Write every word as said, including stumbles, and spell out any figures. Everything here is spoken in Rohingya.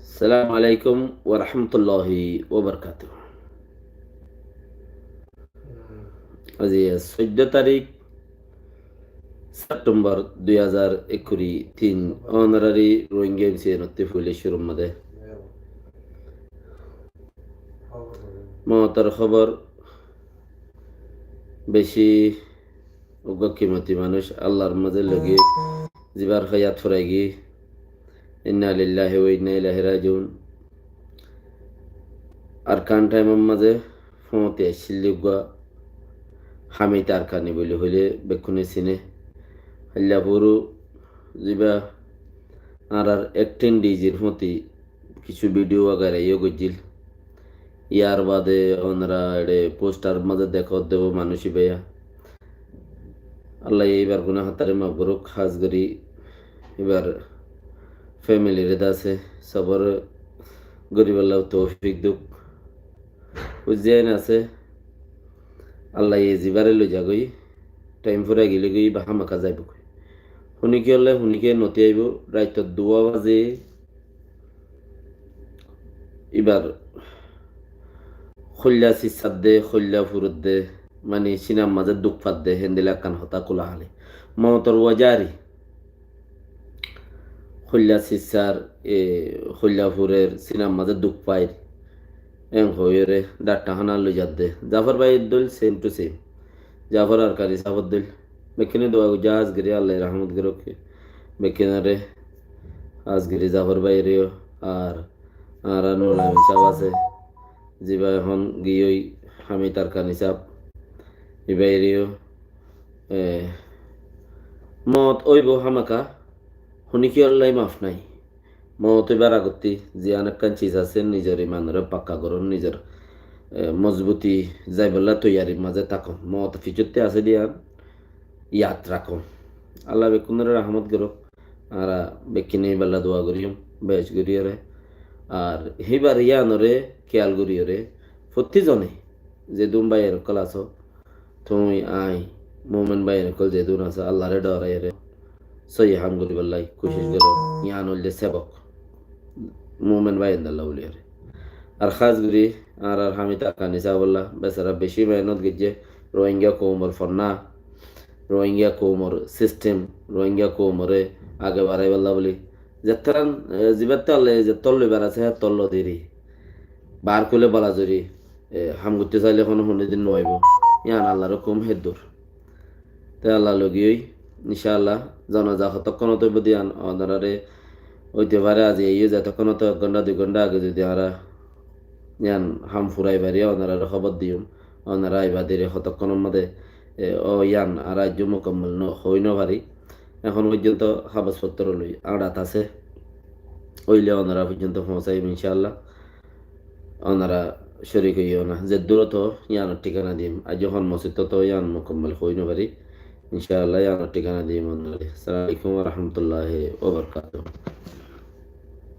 Assalamu alaikum wa rahmatullahi wa barakatuhu. Aijja soiddó tarík September dui házar ekkuri tin, onorari Rohingya M C N ottú foila cúrur mazé moutor hóbor beci. Uggwá kimoti manúic Allar mazé loigiyé, zibar hayat furai giyé. Inna lillahi wa inna ilaihi rajiun. Arkan thaimor mazé fúañti accíl de uggwá Hamid Arkani buli hoilé bekkúne sine. Háilla furu ziba añárar acting D J r fúañti kissú video wagaira yó goijjíl. Yar bade onora eçe poster mazé dekó debo manúic ibá. Allaye ibar guná hátaré maf gorouk, hás gorí ibar family re de asé, sobor goríballa toufik douk. Buzíyan asé, Allaye zibare loizagói, thaim furai gilé goi iba hámaka zaibogói. Húni kiyólla, húni kiyé noti aibó, raitor duwá bazé, ibar hoilla sissar de, hoilla furor de, mani sinar mazé duk far de, héndilla ekkán hotá kula háli. Moutor wajari hoilla sissar, e, hoilla furer sinar mazé duk fair. En hoiyóre dhaktar hána loizar de. Zafar bái dóil same to same. Zafar Arkani sáfor dóil. Bekkúne dua goijjó, hás gorí Allaye rahmot gorouk. Bekkúnore hás gorí Zafar báire yó. Ar añára Nur Amin sáb asé, ziba ehón giyói Hamid Arkani sáb, ibáire yó, e, mout óibo hámaka, húni kiyólla maf nái. Mout óibar agottí ziyán ekkán ciz asé, nizor imanoré pakka gorón, nizor, e, mozbuti zaibolla toiyarir mazé tákon. Mout fiçottí asé de yían yad rakón. Allaye bekkúnore rahmot gorouk. Añára bekkúne ibálla dua goijjum, bec goríyore. Ar híbar yíanoré kiyal goríyore. Fottí zone, zedún báiyain ókkol asó, tuñí, añí, mumin báiyain ókkol zedún asó, Allaré dhoraiyore sóiyi ham goríballa kucíc goró. Yían óilde sebok, mumin báiyain dólla buliyore. Ar hás gorí añárar Hamid Arkani sábolla, besara beci mehénot goijjé, Rohingya koumor fonná, Rohingya koumor system, Rohingya koumoré age baraiballa buli. Zettóran, e, zibattú Allaye zettór loibar asé, hettór lodiri. Bar kule bala zori, e, ham goittó saile hono, hono din no aibo. Yían Allar hukum heddur. Te Allar loigiyói, incállah, zanaza hotókkonot óibo de yían, onorare óite fare aijja aiyó, zetókkonot ek gonta, dui gonta age zodi añára yían ham furai fari, onorare hóbor diyum, onora aiba de re hotókkonor mazé, e, ó yían añára aijjó mukammal no, hoi no fari. Ehón foijjonto hagos fottor loi añçat asé. Óile onora foijjonto foóñsaiyum incállah. Onora córik óiyo na. Zeddúr óto yíanor thíkana diyum. Aijjó hon mosjid óto yían mukammal hoi no fari. Incállah yíanor thíkana diyum onorare. Assalamu alaikum wa rahmatullahi wa barakatuhu.